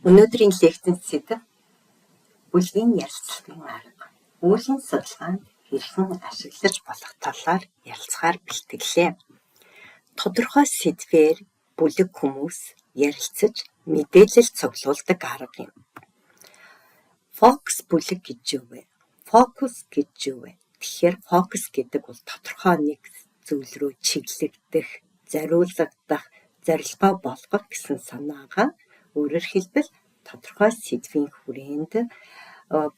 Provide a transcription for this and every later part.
Өнөөдрийн лекцийн сэдэв бүлгийн ярилцлагын арга, үеийн судалгаанд хэрхэн ашиглаж болох талаар ярилцахаар бэлтгэлээ. Тодорхой сэдвээр бүлэг хүмүүс ярилцаж мэдээлэл цуглуулдаг арга юм. Фокус бүлэг гэж юу вэ? Фокус гэж юу вэ? Тэгэхээр фокус гэдэг бол тодорхой нэг зүйл рүү чиглэгдэх, зориулагдах, зорилгоо болгох гэсэн санаагаа, өөрөөр хэлбэл, тодорхой сэдвийн хүрээнд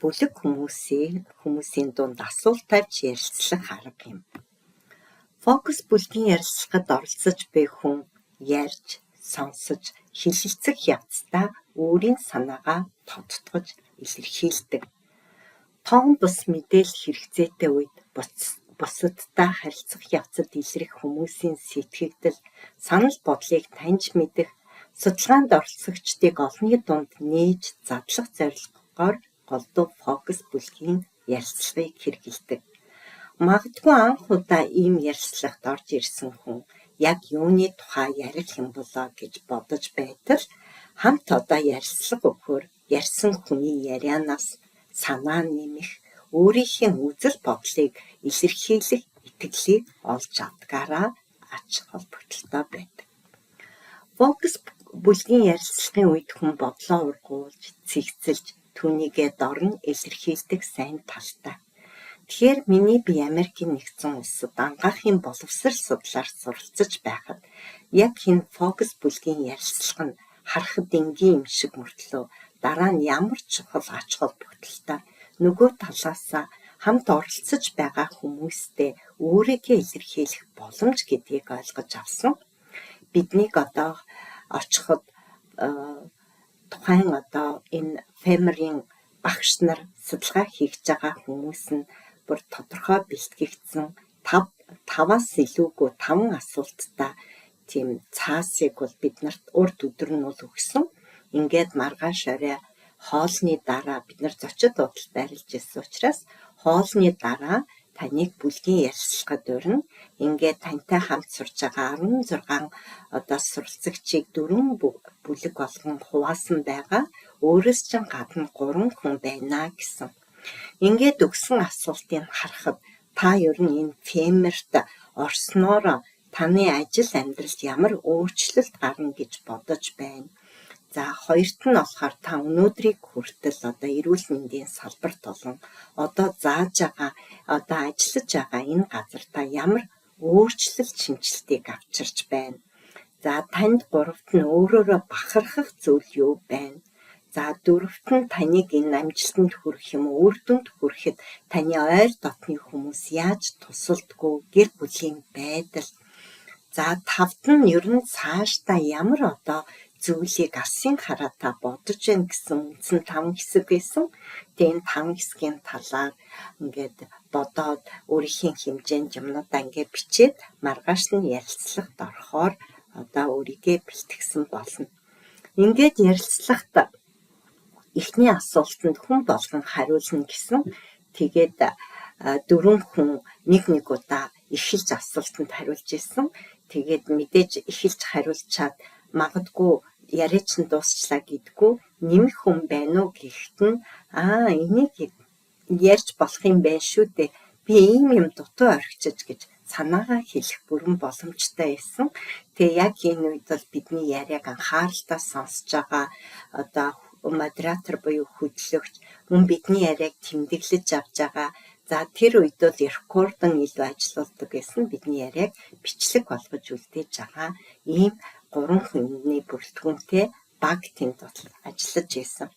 бүлэг хүмүүсийн дунд асуулт тавьж ярилцлах арга юм. Фокус бүлгийн ярилцлагад оролцож буй хүн ярьж, сонсож, хэлэлцэх явцдаа өөрийн санаагаа тодотгож илэрхийлдэг. Тоон бус мэдээлэл хэрэгцээтэй үед бусадтай харилцах явцад илрэх хүмүүсийн сэтгэгдэл, санал бодлыг таньж мэдэх, судалгаанд оролцогчдыг олонний дунд нээж задлах зорилгоор голдуу фокус бүлгийн ярилцлагыг хэрэглэдэг. Магадгүй анх удаа ийм ярилцлагад орж ирсэн хүн яг юуны тухай ярих юм болоо гэж бодож байтал хамт одоо ярилцлага өгөхөөр ярьсан хүний ярианаас санаа нэмэх, өөрийнхөө үзэл бодлыг илэрхийлэх итгэлийг олж авдгаараа ач холбогдолтой байдаг. Фокус бүлгийн ярилцлагын үед хүн бодлоо ургуулж, цэгцэлж, түүнийгээ дорн илэрхийлдэг сайн талтай. Тэгэхээр миний бие Америкийн Нэгдсэн Улсад анагаахын боловсрол судлаар суралцаж байхад яг энэ фокус бүлгийн ярилцлага нь харахад энгийн юм шиг мөртлөө дараа нь ямар чухал ач холбогдолтой, нөгөө талаасаа хамт оролцож байгаа хүмүүстэй өөрийгөө илэрхийлэх боломж гэдгийг ойлгож авсан. Биднийг одоо очиход тухайн одоо энэ FAIMER-ийн багш нар, судалгаа хийж байгаа хүмүүс нь бүр тодорхой бэлтгэгдсэн 5-аас илүүгүй таван асуулттай тийм цаасыг бол бид нарт урд өдөр нь бол өгсөн. Ингээд маргааш орой хоолны дараа, бид нар зочид буудалд байрлаж ирсэн учраас, хоолны дараа таныг бүлгийн ярилцлагад урина. Ингээд тантай хамт сурж байгаа 16 одоо суралцагчийг дөрвөн бүлэг болгон хуваасан байгаа. Өөрөөс чинь гадна гурван хүн байна гэсэн. Ингээд өгсөн асуултыг харахад та ер нь энэ FAIMER-т орсноор таны ажил амьдралд ямар өөрчлөлт гарна гэж бодож байна? За, хоёрт нь болохоор та өнөөдрийг хүртэл одоо эрүүл мэндийн салбарт болон одоо зааж байгаа, одоо ажиллаж байгаа энэ газар та ямар өөрчлөлт шинэчлэлтийг авчирч байна? За, танд гуравт нь өөрөөрөө бахархах зүйл юу байна? За, дөрөвт нь таныг энэ амжилтанд хүрэх юм уу, үр дүнд хүрэхэд таны ойр дотны хүмүүс яаж тусалдаг, гэр бүлийн байдал. За, тавд нь ер нь цаашдаа ямар одоо зүйлийг алсын хараа та бодож байна гэсэн үндсэн таван хэсэг байсан. Тэгээ энэ таван хэсгийн талаар ингээд бодоод, өөрийнхөө хэмжээнд юмнуудаа ингээд бичээд маргааш нь ярилцлагад орохоор одоо өөрийгөө бэлтгэсэн болно. Ингээд ярилцлагат эхний асуултанд хүн болгон хариулна гэсэн. Тэгээд дөрвөн хүн нэг нэг удаа эхэлж асуултанд хариулж ирсэн. Тэгээд мэдээж эхэлж хариулчаад магадгүй яриа чинь дуусчлаа гэдэггүй, нэмэх хүн байна уу гэхэд нь "Аа, энийг ярьж болох юм байна шүү дээ. Би ийм юм дутуу орхичиж" гэж санаагаа хэлэх бүрэн боломжтой байсан. Тэгээ яг энэ үед бол бидний яриаг анхааралтай сонсож байгаа одоо модератор буюу хөтлөгч, мөн бидний яриаг тэмдэглэж авч байгаа. За, тэр үед бол рекордон илүү ажилуулдаг байсан. Бидний яриаг бичлэг болгож үлдээж байгаа ийм гурван хүний бүрэлдэхүүнтэй баг тэнд ажиллаж байсан.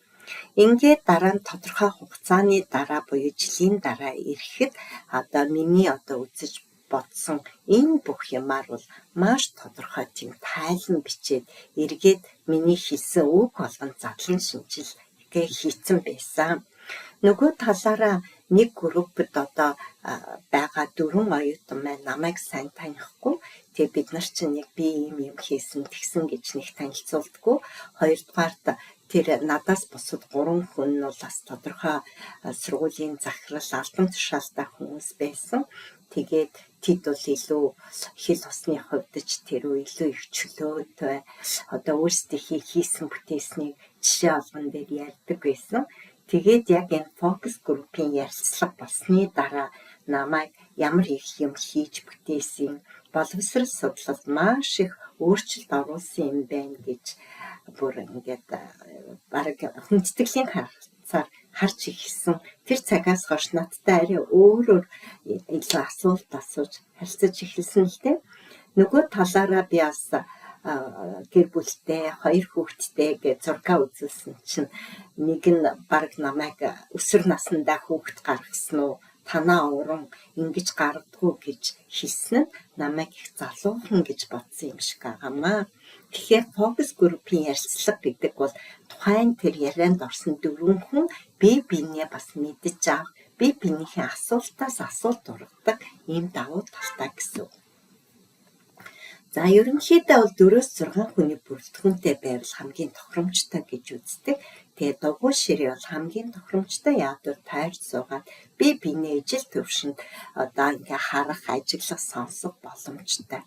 Ингээд дараа нь тодорхой хугацааны дараа буюу жилийн дараа ирэхэд одоо миний одоо үзэж бодсон энэ бүх юмаар бол маш тодорхой тийм тайлан бичээд эргээд миний хэлсэн үг болгон задлан шинжилгээ хийцэн байсан. Нөгөө талаараа нэг группд одоо байгаа дөрвөн оюутан маань намайг сайн танихгүй. Тэгээ бид нар чинь нэг би ийм юм хийсэн тэгсэн гэж нэг танилцуулдаггүй. Хоёрдугаарт тэр надаас бусад гурван хүн нь бол бас тодорхой сургуулийн захирал, албан тушаалтай хүмүүс байсан. Тэгээд тэд бол илүү хэл усны хувьд ч тэр үү илүү их чөлөөтэй, одоо өөрсдийнхээ хийсэн бүтээснийг жишээ олгон дээр ярьдаг байсан. Тэгээд яг энэ фокус группийн ярилцлага болсны дараа намайг ямар их юм хийж бүтээсэн, боловсрол судлалд маш их өөрчлөлт оруулсан юм байна гэж бүр ингээд бараг хүндэтгэлийн харцаар харж эхэлсэн. Тэр цагаас хойш надтай арай өөрөөр илүү асуулт асууж харилцаж эхэлсэн л дээ. Нөгөө талаараа би бас гэр бүлтэй, хоёр хүүхэдтэй гэж зургаа үзүүлсэн чинь нэг нь бараг намайг өсвөр насндаа хүүхэд гаргасан уу, танаа уран ингэж гаргадгүй гэж хэлсэн нь намайг их залуухан гэж бодсон юм шиг байгаамаа. Тэгэхээр фокус группийн ярилцлага гэдэг бол тухайн тэр ярианд орсон дөрвөн хүн бие биенээ бас мэдэж авах, бие биенийхээ асуултаас асуулт ургадаг ийм давуу талтай гэсэн үг. За, ерөнхийдөө бол 4-6 хүний бүрэлдэхүүнтэй байвал хамгийн тохиромжтой гэж үздэг. Тэгээ дугуй ширээ бол хамгийн тохиромжтой. Яг бол тойрч суугаад бие биенээ ижил төвшөнд одоо ингээ харах, ажиглах, сонсох боломжтой.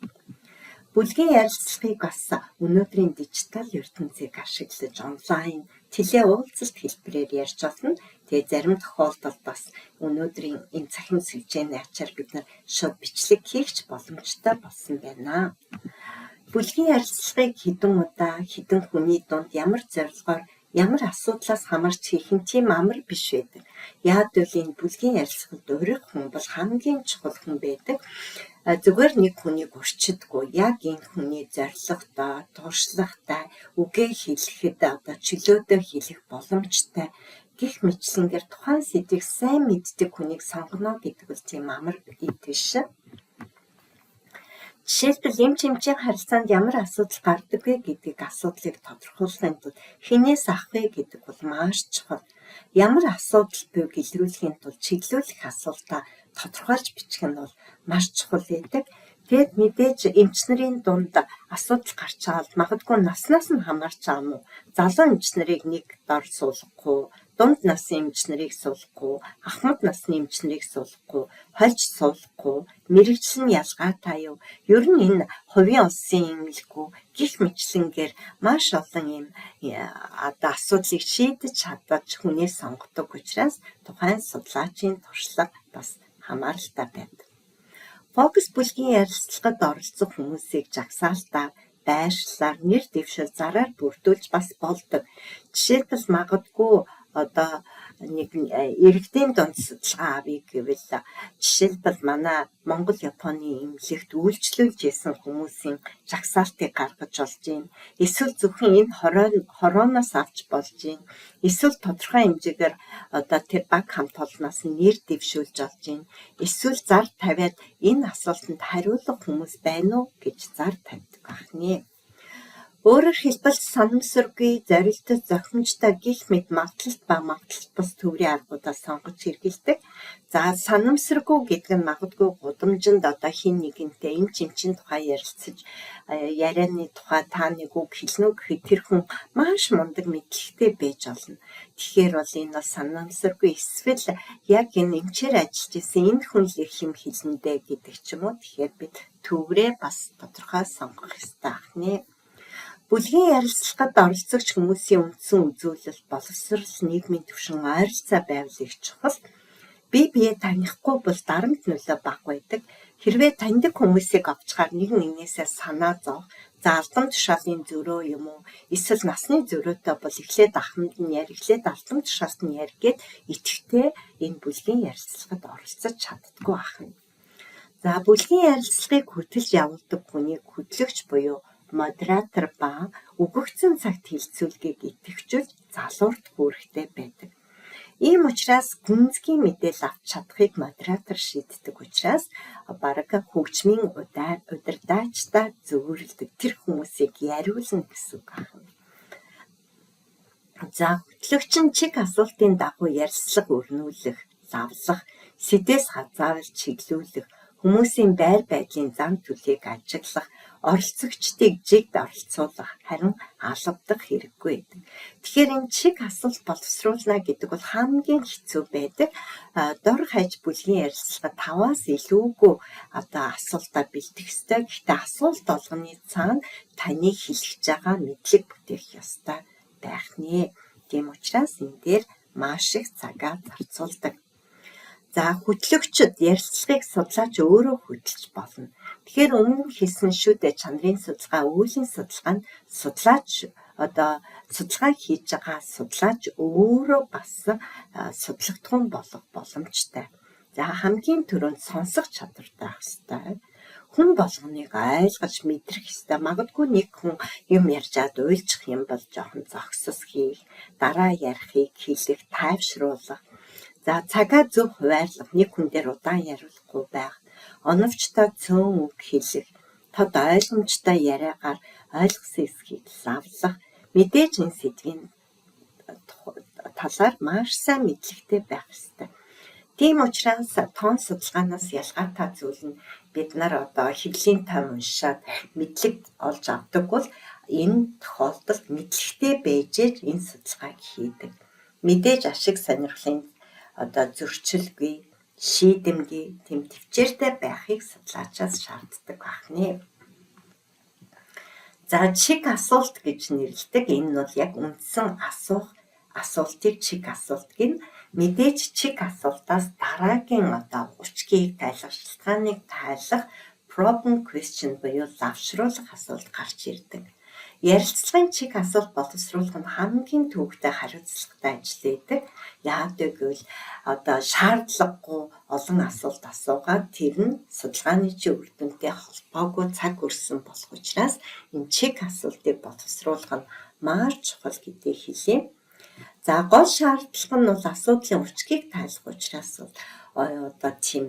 Бүлгийн ярилцлагыг бас өнөөдрийн дижитал ертөнцийг ашиглаж онлайн теле уулзалт хэлбэрээр ярьж болно. Тэгээ зарим тохиолдолд бас өнөөдрийн энэ цахим сүлжээний ачаар бид нар шууд бичлэг хийх ч боломжтой болсон байна. Бүлгийн ярилцлагыг хэдэн удаа, хэдэн хүний дунд, ямар зорилгоор, ямар асуудлаас хамаарч хийх нь тийм амар биш байдаг. Яагад гэвэл энэ бүлгийн ярилцлагад урих хүн бол хамгийн чухал хүн байдаг. Зүгээр нэг хүнийг урьчдаггүй. Яг энэ хүний зорилготой, туршлагатай, үгээ хэлэхэд одоо чөлөөтэй хэлэх боломжтой гэх мэтчилэнгээр тухайн сэдвийг сайн мэддэг хүнийг сонгоно гэдэг бол тийм амар биш. Жишээлбэл, эмч эмчийн харилцаанд ямар асуудал гардаг вэ гэдгийг асуудлыг тодорхойлохын тулд хэнээс авах вэ гэдэг бол маш чухал. Ямар асуудал буйг илрүүлэхийн тулд чиглүүлэх асуултаа тодорхойлж бичих нь бол маш чухал байдаг. Тэгэд мэдээж эмч нарын дунд асуудал гарч байгаа бол магадгүй наснаас нь хамаарч байгаа юм уу? Залуу эмч нарыг нэг дор суулгахгүй, дунд насны эмч нарыг суулгахгүй, ахмад насны эмч нарыг суулгахгүй, хольж суулгахгүй, мэргэжил нь ялгаатай юу? Ер нь энэ хувийн улсын эмнэлгүй гэх мэтчилэнгээр маш олон юм одоо асуудлыг шийдэж чадаж хүнээ сонгодог учраас тухайн судлаачийн туршлага бас хамааралтай байдаг. Фокус бүлгийн ярилцлагад оролцох хүмүүсийг жагсаалтаар, байршлаар, нэр дэвшил зараар бүрдүүлж бас болдог. Жишээлбэл, магадгүй одоо нэг иргэдийн дунд судалгаа авъя гэвэл жишээлбэл манай Монгол Японы эмнэлэгт үйлчлүүлж исэн хүмүүсийн жагсаалтыг гаргаж болж байна. Эсвэл зөвхөн энэ хорооноос авч болж байна. Эсвэл тодорхой хэмжээгээр одоо тэр баг хамт олноос нэр дэвшүүлж болж байна. Эсвэл зар тавиад энэ асуултанд хариулах хүмүүс байна уу гэж зар тавьдаг байх нэ. Өөрөөр хэлбэл, санамсаргүй, зорилттой, зохимжтой гэх мэт магадлалт ба магадлалт бус төврийн аргуудаа сонгож хэрэглэдэг. За, санамсаргүй гэдэг нь магадгүй гудамжинд одоо хэн нэгэнтэй эмч эмчийн тухай ярилцаж, ярианы тухай та нэг үг хэлнэ үү гэхэд тэр хүн маш мундаг мэдлэгтэй байж болно. Тэгэхээр бол энэ бол санамсаргүй, эсвэл яг энэ эмчээр ажиллаж исэн энэ хүн л их юм хэлнэ дээ гэдэг ч юм уу. Тэгэхээр бид төврээ бас тодорхой сонгох ёстой байх нэ. Бүлгийн ярилцлагад оролцогч хүмүүсийн үндсэн үзүүлэлт, боловсрол, нийгмийн түвшин ойролцоо байвал их чухал. Бие биеэ танихгүй бол дарамт нөлөө бага байдаг. Хэрвээ таньдаг хүмүүсийг авчгаар нэг нэгнээсээ санаа зовох, за, албан тушаалын зөрөө юм уу, эсвэл насны зөрөөтэй бол эхлээд ахмад нь яри, эхлээд албан тушаалт нь яри гээд идэвхтэй энэ бүлгийн ярилцлагад оролцож чаддаггүй байх нь. За, бүлгийн ярилцлагыг хөтөлж явуулдаг хүнийг хөтлөгч буюу модератор ба өгөгдсөн цагт хэлэлцүүлгийг идэвхжүүлж залуурдах үүрэгтэй байдаг. Ийм учраас гүнзгий мэдээлэл авч чадахыг модератор шийддэг учраас бараг хөгжмийн удирдаачдаа зөөрөлдөг, тэр хүмүүсийг яриулна гэсэн үг байна. За, хөтлөгч нь чиг асуултын дагуу ярилцлага өрнүүлэх, лавлах, сэдвээс хазаавал чиглүүлэх, хүмүүсийн байр байдлын зан төлөвийг ажиглах, Оролцогчдыг жигд оролцуулах, харин алавдах хэрэггүй гэдэг. Тэгэхээр энэ чиг асуулт боловсруулна гэдэг бол хамгийн хэцүү байдаг. Дор хаяж бүлгийн ярилцлага 5-аас илүүгүй одоо асуултаа бэлдэх ёстой. Гэхдээ асуулт болгоны цаана таны хэлж байгаа мэдлэг бүтээх ёстой байх нь. Тийм учраас энэ дээр маш их цагаа зарцуулдаг. За, хөтлөгчд ярилцлагыг судлаач өөрөө хөтлөж болно. Тэгэхээр өмнө нь хэлсэн шүү дээ, чанарын судалгаа, үйлийн судалгаа нь судлаач, одоо судалгаа хийж байгаа судлаач өөрөө бас судлагдахуун болох боломжтой. За, хамгийн түрүүнд сонсох чадвартай байх ёстой. Хүн болгоныг ойлгож мэдрэх ёстой. Магадгүй нэг хүн юм ярьжаад уйлчих юм бол жоохон зогсос хийх, дараа ярихыг хэлэх, тайвшруулах. За, цагаа зөв хуваарлах, нэг хүн дээр удаан яриулахгүй байх, оновчтой цөөн үг хэлэх, тод ойлгомжтой яриагаар ойлгосон эсэхийг лавлах, мэдээж энэ сэдвийн талаар маш сайн мэдлэгтэй байх ёстой. Тийм учраас тоон судалгаанаас ялгаатай зүйл нь бид нар одоо хэвлэлийн том уншаад мэдлэг олж авдаг бол энэ тохиолдолд мэдлэгтэй байж энэ судалгааг хийдэг. Мэдээж ашиг сонирхлын одоо зөрчилгүй, шийдэмгий, тийм тэвчээртэй байхыг судлаачаас шаарддаг байх нь. За, чиг асуулт гэж нэрлэдэг. Энэ нь бол яг үндсэн асуух асуултыг чиг асуулт гэнэ. Мэдээж чиг асуултаас дараагийн одоо учгийг тайлах, шалтгааныг тайлах probing question буюу лавшруулах асуулт гарч ирдэг. Ярилцлагын чиг асуулт боловсруулах нь хамгийн төвөгтэй, хариуцлагатай ажил байдаг. Яагаад гэвэл одоо шаардлагагүй олон асуулт асуугаад тэр нь судалгааны чи үр дүнтэй холбоогүй цаг өрсөн болох учраас энэ чиг асуултыг боловсруулах нь маш чухал гэдгийг хэлье. За, гол шаардлага нь бол асуудлын учгийг тайлах учраас бол одоо тийм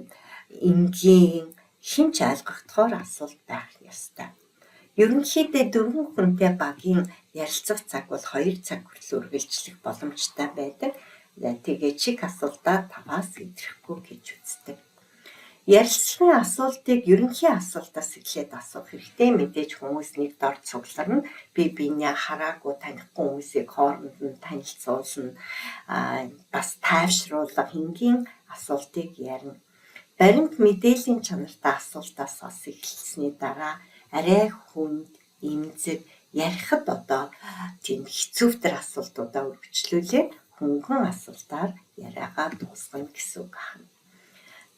энгийн, хэн ч ойлгохдохоор асуулт байх ёстой. Ерөнхийдөө дөрвөн хүнтэй багийн ярилцах цаг бол 2 цаг хүртэл үргэлжлэх боломжтой байдаг. Тэгээ чиг асуултаа 5-аас идэрэхгүй гэж үздэг. Ярилцлагын асуултыг ерөнхий асуултаас эхлээд асуух хэрэгтэй. Мэдээж хүмүүс нэг дор цугларна. Бие биенээ хараагүй, танихгүй хүмүүсийг хооронд нь танилцуулна. Бас тайвшруулах энгийн асуултыг ярина. Баримт мэдээллийн чанартай асуултаас бас эхэлсэний дараа арай хүнд, эмзэг, ярихад одоо тийм хэцүүвтер асуултуудаа үргэлжлүүлээд хөнгөн асуултаар яриагаа дуусгана гэсэн үг байна.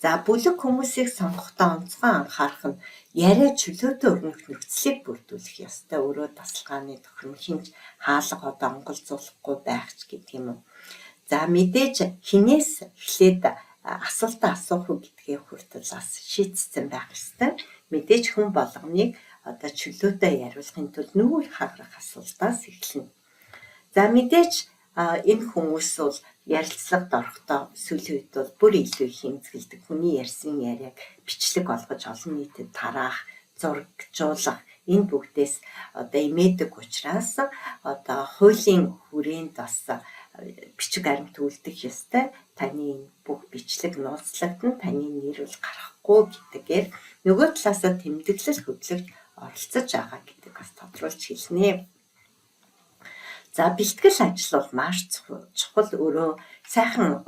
За, бүлэг хүмүүсийг сонгохдоо онцгой анхаарах нь яриа чөлөөтэй өрнөх нөхцөлийг бүрдүүлэх ёстой. Өрөө тасалгааны тохиром, хэн ч хаалга одоо онголзуулахгүй байх ч гэдэг юм уу. За, мэдээж хэнээс эхлээд асуултаа асуух уу гэдгээ хүртэл бас шийдсэн байх ёстой. Мэдээж хүн болгоныг одоо чөлөөтэй яриулахын тулд нүүр хагарах асуултаас эхэлнэ. За, мэдээж энэ хүмүүс бол ярилцлагад орохдоо сүүлийн үед бол бүр илүү их эмзэгэлдэг. Хүний ярьсан яриаг бичлэг олгож олон нийтэд тараах, зурагжуулах энэ бүгдээс одоо эмээдэг учраас одоо хуулийн хүрээнд бас бичиг баримт үлдэх ёстой. Таны энэ бүх бичлэг нууцлагдана, таны нэр бол гарахгүй гэдгээр нөгөө талаасаа тэмдэглэл хөтлөгч оролцож байгаа гэдэг бас тодруулж хэлнэ. За, бэлтгэл ажил бол маш чухал. Өрөө сайхан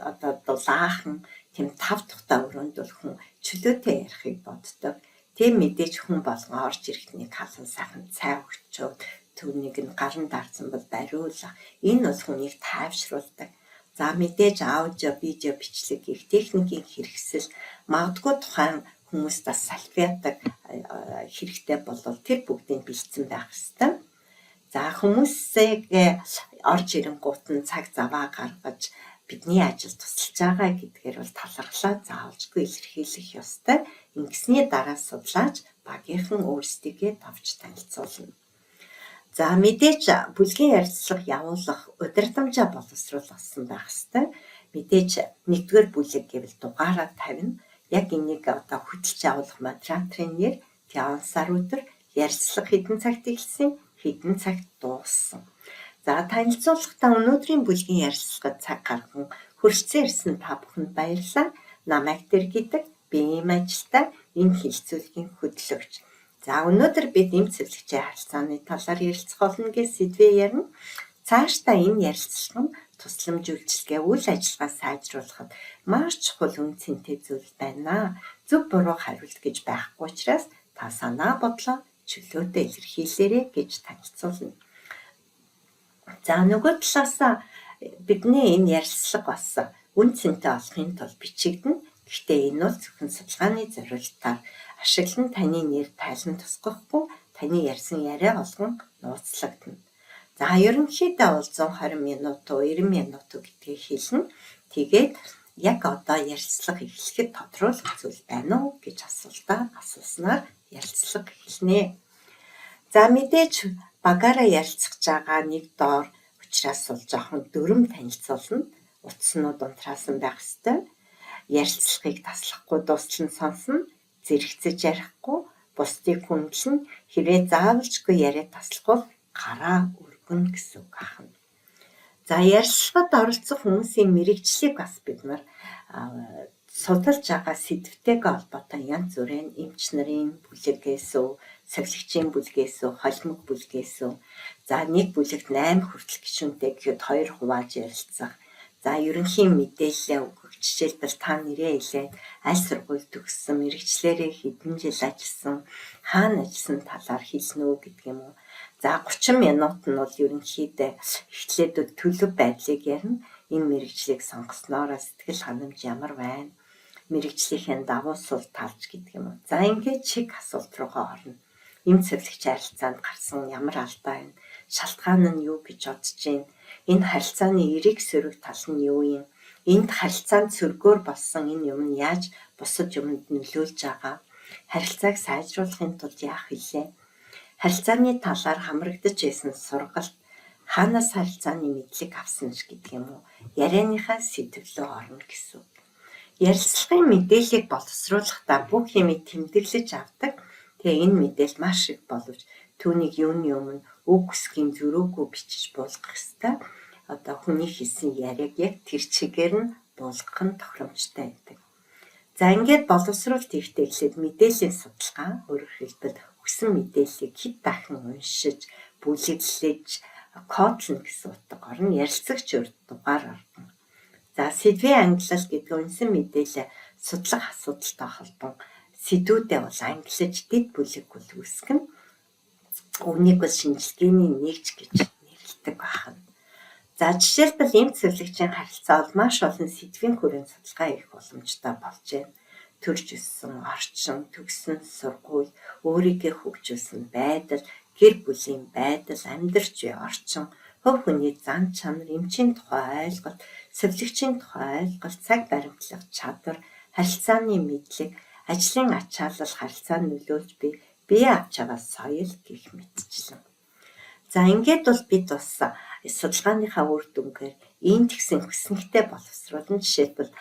одоо дулаахан, тийм тав тухтай өрөөнд бол хүн чөлөөтэй ярихыг боддог. Тийм, мэдээж хүн болгон орж ирэхэд нэг халан сайхан цай өгчөөд, түүнийг нь гар нь дарсан бол бариулах. Энэ бол хүнийг тайвшруулдаг. За, мэдээж аудио, видео бичлэг гэх техникийн хэрэгсэл, магадгүй тухайн хүмүүст бас салфеток хэрэгтэй болвол тэр бүгдийг бэлдсэн байх ёстой. За, хүмүүсээ орж ирэнгуут нь цаг заваа гаргаж бидний ажил тусалж байгаа гэдгээр бол талархлаа заавалжгүй илэрхийлэх ёстой. Ингэсний дараа судлаач багийнхан өөрсдийгөө товч танилцуулна. За, мэдээж бүлгийн ярилцлага явуулах удирдамжаа боловсруулсан байх ёстой. Мэдээж нэгдүгээр бүлэг гэвэл дугаараа тавина. Яг энийг одоо хөтөлж явуулах модераторын нэр, он, сар, өдөр, ярилцлага хэдэн цагт эхэлсэн, хэдэн цагт дууссан. За, танилцуулахдаа өнөөдрийн бүлгийн ярилцлагад цаг гарган хүрэлцэн ирсэн та бүхэнд баярлалаа. Намайг тэр гэдэг, би ийм ажилтай, энэ хэлэлцүүлгийн хөтлөгч. За, өнөөдөр бид эмч сувилагчийн харилцааны талаар ярилцах болно гэж сэдвээ ярина. Цаашдаа энэ ярилцлага нь тусламж үйлчилгээ, үйл ажиллагаа сайжруулахад маш чухал үн цэнтэй зүйл байна. Зөв буруу хариулт гэж байхгүй учраас та санаа бодлоо чөлөөтэй илэрхийлээрэй гэж танилцуулна. За, нөгөө талаас бидний энэ ярилцлага бас үн цэнтэй олохын тулд бичигдэнэ. Гэхдээ энэ бол зөвхөн судалгааны зорилтоор ашиглан таны нэр тайлан тусгахгүй, таны ярьсан яриа болгон нууцлагдана. За, ерөнхийдөө бол 120 минут уу 90 минут уу гэдгийг хэлнэ. Тэгээд яг одоо ярилцлага эхлэхэд тодруулах зүйл байна уу гэж асуултаа асууснаар ярилцлага эхэлнэ. За, мэдээж багаараа ярилцах байгаа нэг доор учраас бол жоохон дүрэм танилцуулна. Утаснууд унтраасан байх ёстой. Ярилцлагыг таслахгүй дуустал нь сонсно. Зэрэгцэж ярихгүй, бусдыг хүндлэн, хэрвээ заавалчгүй яриа таслахгүй гараа өргөнө гэсэн үг ахна. За, ярилцлагад оролцох хүмүүсийн мэргэжлийг бас бид нар судалж байгаа сэдвтэйгээ холбоотой янз бүрийн эмч нарын бүлэгээс үү, сувилагчийн бүлгээс үү, холимог бүлгээс үү. За, нэг бүлэгт 8 хүртэл гишүүнтэй гэхэд 2 хувааж ярилцах. За, ерөнхий мэдээлэлээ өгөх. Жишээлбэл, та нэрээ хэлээд аль сургууль төгссөн, мэргэжлээрээ хэдэн жил ажилласан, хаана ажилласан талаар хэлнэ үү гэдэг юм уу. За, 30 минут нь бол ерөнхийдөө эхлээд төлөв байдлыг ярина. Энэ мэргэжлийг сонгосноороо сэтгэл ханамж ямар байна? Мэргэжлийнхээ давуу сул талж гэдэг юм уу. За, ингээд чиг асуулт руугаа орно. Эмч сувилагч харилцаанд гарсан ямар алдаа байна? Шалтгаан нь юу гэж бодож байна? Энэ харилцааны эерэг сөрөг тал нь юу юм? Энд харилцаанд сөргөөр болсон энэ юм нь яаж бусад юмд нөлөөлж байгаа? Харилцааг сайжруулахын тулд яах билээ? Харилцааны талаар хамрагдаж байсан сургалт, хаанаас харилцааны мэдлэг авсан ч гэдэг юм уу? Ярианыхаа сэдэв лүү орно гэсэн үг. Ярилцлагын мэдээллийг боловсруулахдаа бүх юмыг тэмдэглэж авдаг. Тэгээ энэ мэдээлэл маш их боловч түүнийг юуны өмнө үг үсгийн зөрүүгүй бичиж буулгах ёстой. Одоо хүний хэлсэн яриаг яг тэр чигээр нь буулгах нь тохиромжтой байдаг. За, ингээд боловсруулалт хийхдээ эхлээд мэдээллийн судалгаа, өөрөөр хэлбэл өгсөн мэдээллийг хэд дахин уншиж, бүлэглэж, кодлно гэсэн утга орно. Ярилцагч урд дугаар орно. За, сэдвийн ангилал гэдэг уншсан мэдээлэл судлах асуудалтай холбон сэдвүүдээ бол ангилаж дэд бүлэг бол үүсгэнэ. Үүнийг бол шинжилгээний нэгж гэж нэрлэдэг байна. За, жишээлбэл, эмч сувилагчийн харилцаа бол маш олон сэдвийн хүрээнд судалгаа хийх боломжтой болж байна. Төрж өссөн орчин, төгссөн сургууль, өөрийгөө хөгжүүлсэн байдал, гэр бүлийн байдал, амьдарч буй орчин, хувь хүний зан чанар, эмчийн тухай ойлголт, сувилагчийн тухай ойлголт, цаг баримтлах чадвар, харилцааны мэдлэг, ажлын ачаалал, харилцаа нөлөөлж буй бие авч яваа соёл гэх мэтчлэн. За, ингээд бол бид бас судалгааныхаа үр дүнгээр ийм тэгсэн хүснэгтэй боловсруулна. Жишээлбэл,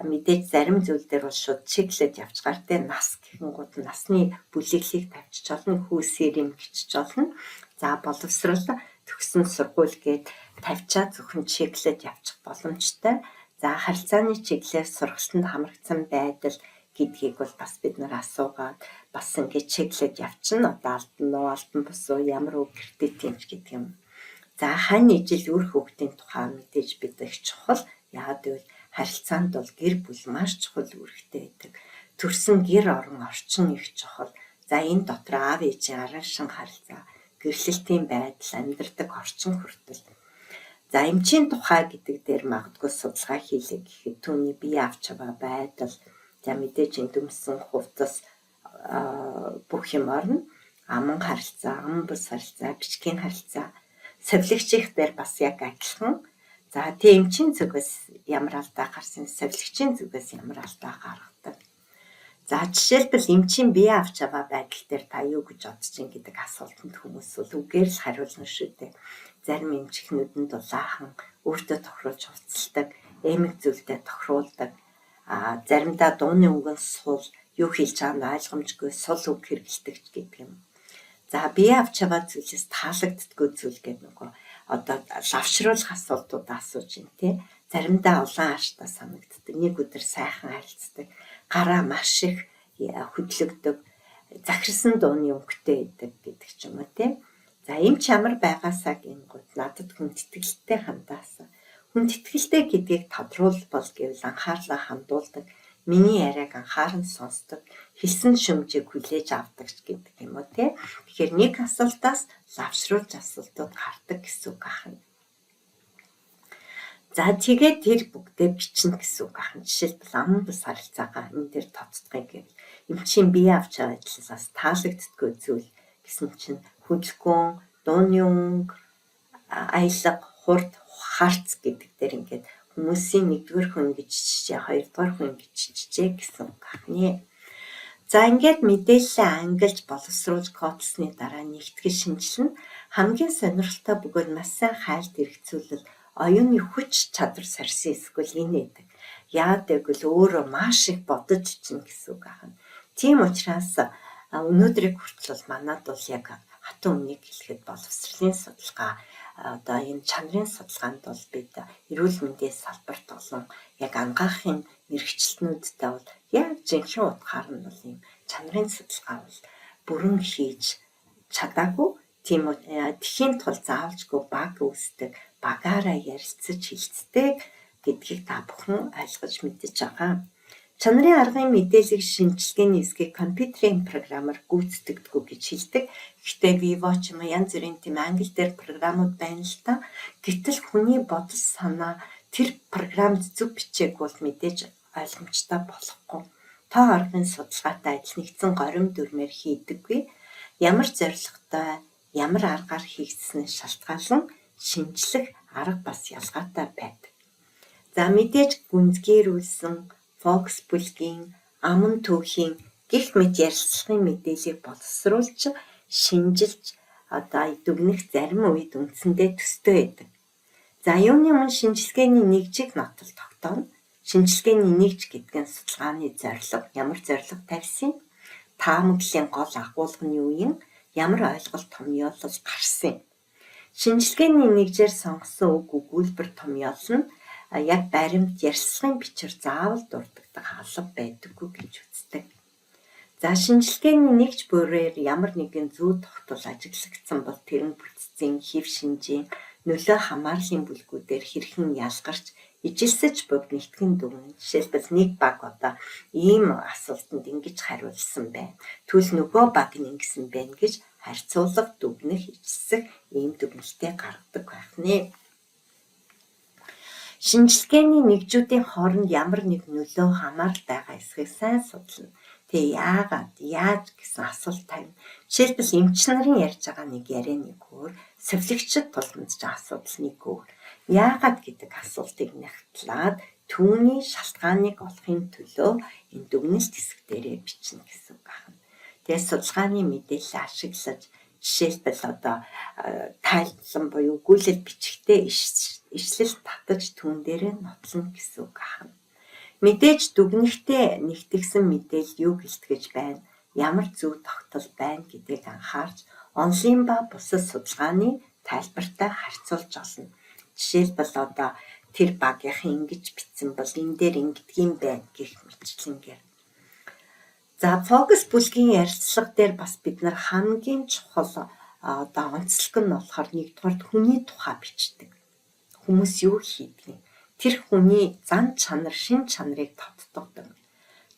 мэдээж зарим зүйл дээр бол шууд чеклээд явчихаар те, нас гэхэнгүүт насны бүлэглэлийг тавьчих болно, хүү сэрэмж гэж болно. За, боловсрол, төгссөн сургууль гээд тавьчаад зөвхөн чеклээд явчих боломжтой. За, харилцааны чиглэлээр сургалтанд хамрагдсан байдал гэдгийг бол бас бид нар асуугаад бас ингээд чеклээд явчихна. Одоо алдан уу, алдан бус уу, ямар үг гэртээ тийм ч гэдэг юм. За, хань ижил үр хүүхдийн тухай мэдээж бид их чухал. Яагаад гэвэл харилцаанд бол гэр бүл маш чухал үүрэгтэй байдаг. Төрсөн гэр орон орчин их чухал. За, энэ дотор аав ээжийн аран шин харилцаа, гэрлэлтийн байдал, амьдардаг орчин хүртэл. За, эмчийн тухай гэдэг дээр магадгүй судалгаа хийлээ гэхэд түүний бие авч аваа байдал, за мэдээж энэ дүмсэн хувцас бүх юм орно. Аман харилцаа, ам бус харилцаа, бичгийн харилцаа, сувилагчийн дээр бас яг адилхан. За, тийм эмчийн зүгээс ямар алдаа гарсан, сувилагчийн зүгээс ямар алдаа гаргадаг. За, жишээлбэл, эмчийн бие авч аваа байдал дээр та юу гэж бодож чинь гэдэг асуултанд хүмүүс бол үгээр л хариулна шүү дээ. Зарим эмчхнүүд нь дулаахан, өөртөө тохируулж хувцалдаг, эмэг зүйлдээ тохируулдаг. А заримдаа дууны өнгөн сул, юу хэлж байгааг нь ойлгомжгүй сул үг хэрэглэдэг ч гэдэг юм. За, бие авч аваа зүйлээс таалагддаггүй зүйл гэдэг нөгөө одоо лавшруулах асуултууд асууж байна тий. Заримдаа улаан ааштай санагддаг. Нэг өдөр сайхан харилцдаг. Гараа маш их хөдлөгдөг. Захирсан дууны өнгөтэй байдаг гэдэг ч юм уу тийм. За эмч ямар байгаасаа гингүүд надад хүндэтгэлтэй хандаасан. Хүндэтгэлтэй гэдгийг тодруулбал гэвэл анхаарлаа хандуулдаг, миний яриаг анхааран сонсдог, хэлсэн шүмжийг хүлээж авдаг ч гэдэг юм уу тий. Тэгэхээр нэг асуултаас лавшруулж асуултууд гардаг гэсэн үг ахна. За тэгээд тэр бүгдээ бичнэ гэсэн үг ахна. Жишээлбэл аман бус харилцаагаа энэ дээр тоцдохыг гэвэл эмчийн бие авч байгаа талаас таалагддаггүй зүйл гэсэн чинь хөдөлгөөн, дууны өнгө, аялга, хурд, харц гэдэг дээр ингээд хүмүүсийн нэгдүгээр хүн ингэж чичээ, хоёрдугаар хүн ингэж чичээ гэсэн үг ахна. За ингээд мэдээлэлээ ангилж боловсруулж кодлсны дараа нэгтгэж шинжилнэ. Хамгийн сонирхолтой бөгөөд маш сайн хайлт эргэцүүлэл оюуны хүч чадвар сарьсан эсвэл энэ гэдэг. Яад гэвэл өөрөө маш их бодож чинь гэсэн үг ахна. Тийм учраас өнөөдрийг хүртэл бол манад бол яг хатан өмнөг хэлэхэд боловсролын судалгаа одоо энэ чанарын судалгаанд бол бид эрүүл мэндийн салбарт болон яг ангаахын мэргэжилтнүүдтэй бол яг жинхэнэ утгаар нь бол ийм чанарын судалгаа бол бүрэн хийж чадаагүй. Тийм тэхийн тулд заавалжгүй баг үүсдэг, багаараа ярилцаж хэлцдэг гэдгийг та бүхэн ойлгож мэдэж байгаа. Чанарын аргын мэдээллийг шинжилгээний эсэхийг компьютерийн програмаар гүйцэтгэдэггүй гэж хэлдэг. Гэхдээ Vivo ч юм уу янз бүрийн тийм англи дээр програмууд байна л та. Гэтэл хүний бодол санаа тэр програмд зөв бичээгүй бол мэдээж ойлгомжтой болохгүй. Тоо аргын судалгаатай адил нэгдсэн горим дүрмээр хийдэггүй. Ямар зорилготой, ямар аргаар хийгдснээс шалтгаалan шинжлэх арга бас ялгаатай байдаг. За мэдээж гүнзгийрүүлсэн фокус бүлгийн, аман түүхийн гэх мэт ярилцлагын мэдээллийг боловсруулж, шинжилж одоо дүгнэх зарим үед үндсэндээ төстэй байдаг. За юуны өмнө шинжилгээний нэгжийг нотол тогтооно. Шинжилгээний нэгж гэдэг нь судалгааны зорилго, ямар зорилго тавьсан, таамаглалын гол агуулга нь юу юм, ямар ойлголт томьёолол гарсан юм. Шинжилгээний нэгжээр сонгосон үг өгүүлбэр томьёол нь яг баримт ярилцлагын бичвэр заавал дурддагдах алба байдаггүй гэж үздэг. За шинжилгээний нэгж бүрээр ямар нэгэн зүй тогтол ажиглагдсан бол тэр нь бүтцийн, хэв шинжийн, нөлөө хамаарлын бүлгүүдээр хэрхэн ялгарч, ижилсэж буйг нэгтгэн дүгнэн. Жишээлбэл нэг баг одоо ийм асуултанд ингэж хариулсан байна. Тэгвэл нөгөө баг нь ингэсэн байна гэж харьцуулах, дүгнэх, ижилсэх ийм дүгнэлтээ гаргадаг байх нэ. Шинжилгээний нэгжүүдийн хооронд ямар нэг нөлөө хамаарал байгаа эсэхийг сайн судлана. Тэгээ яагаад, яаж гэсэн асуулт тавина. Жишээлбэл эмч нарын ярьж байгаа нэг яриа нэг өөр, сувилагчид тулгамдж байгаа асуудал нэг өөр. Яагаад гэдэг асуултыг нягтлаад түүний шалтгааныг олохын төлөө энэ дүгнэлт хэсэг дээрээ бичнэ гэсэн үг байна. Тэгээ судалгааны мэдээлэл ашиглаж жишээлбэл одоо тайлбарлан буюу өгүүлэл бичгтээ ишлэл татаж түүн дээрээ нотлоно гэсэн үг ахна. Мэдээж дүгнэхдээ нэгтгсэн мэдээлэл юу гэлтгэж байна, ямар зөв тогтол байна гэдгийг анхаарч онолын ба бусад судалгааны тайлбартай харьцуулж олно. Жишээлбэл одоо тэр багийнхан ингэж бичсэн бол энэ дээр ингэдэгийм байна гэх мэтчилэнгээр. За фокус бүлгийн ярилцлага дээр бас бид нар хамгийн чухал одоо онцлог нь болохоор нэгдүгээрт хүний тухай бичдэг. Хүмүүс юу хийдэг юм? Тэр хүний зан чанар, шин чанарыг тодтогдог.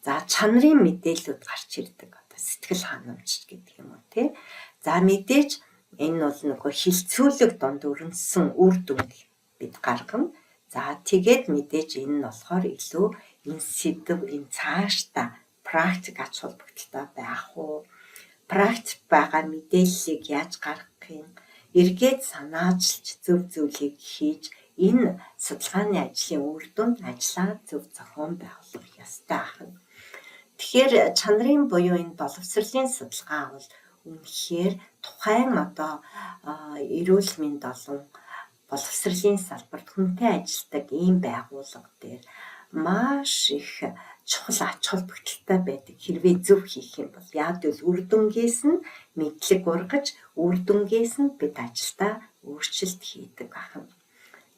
За чанарын мэдээллүүд гарч ирдэг. Одоо сэтгэл ханамж гэдэг юм уу тий. За мэдээж энэ бол нөгөө хилцүүлэг дунд өрнөсөн үр дүнг бид гаргана. За тэгээд мэдээж энэ нь болохоор илүү энэ сэдэв, энэ цаашдаа практик ач холбогдолтой байх уу? Практик байгаа мэдээллийг яаж гаргах юм? Эргээд санаачилж зөв зүйлийг хийж энэ судалгааны ажлын үр дүнд ажлаа зөв зохион байгуулах ёстой ахна. Тэгэхээр чанарын буюу энэ боловсролын судалгаа бол үнэхээр тухайн одоо эрүүл мэнд болон боловсролын салбарт хүнтэй ажилладаг ийм байгууллага дээр маш их чухал ач холбогдолтой байдаг. Хэрвээ зөв хийх юм бол яад гэвэл үр дүнгээс нь мэдлэг ургаж, үр дүнгээс нь бид ажилдаа өөрчлөлт хийдэг байна.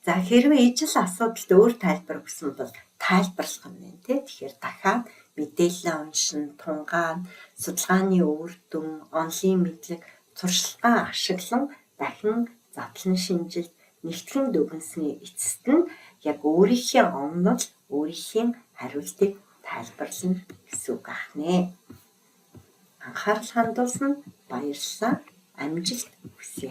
За хэрвээ ижил асуудалд өөр тайлбар өгсөн бол тайлбарлах юм байна тий. Тэгэхээр дахиад Мэдээлэл уншин, тунгаан, судалгааны үр дүн, онолын мэдлэг, туршлагаа ашиглан дахин задлан шинжилж, нэгтгэн дүгнсэний эцэст нь яг өөрийнхөө онол, өөрийнхөө хариултыг тайлбарлана гэсэн үг ахнэ. Анхаарал хандуулсан баярлалаа. Амжилт хүсье.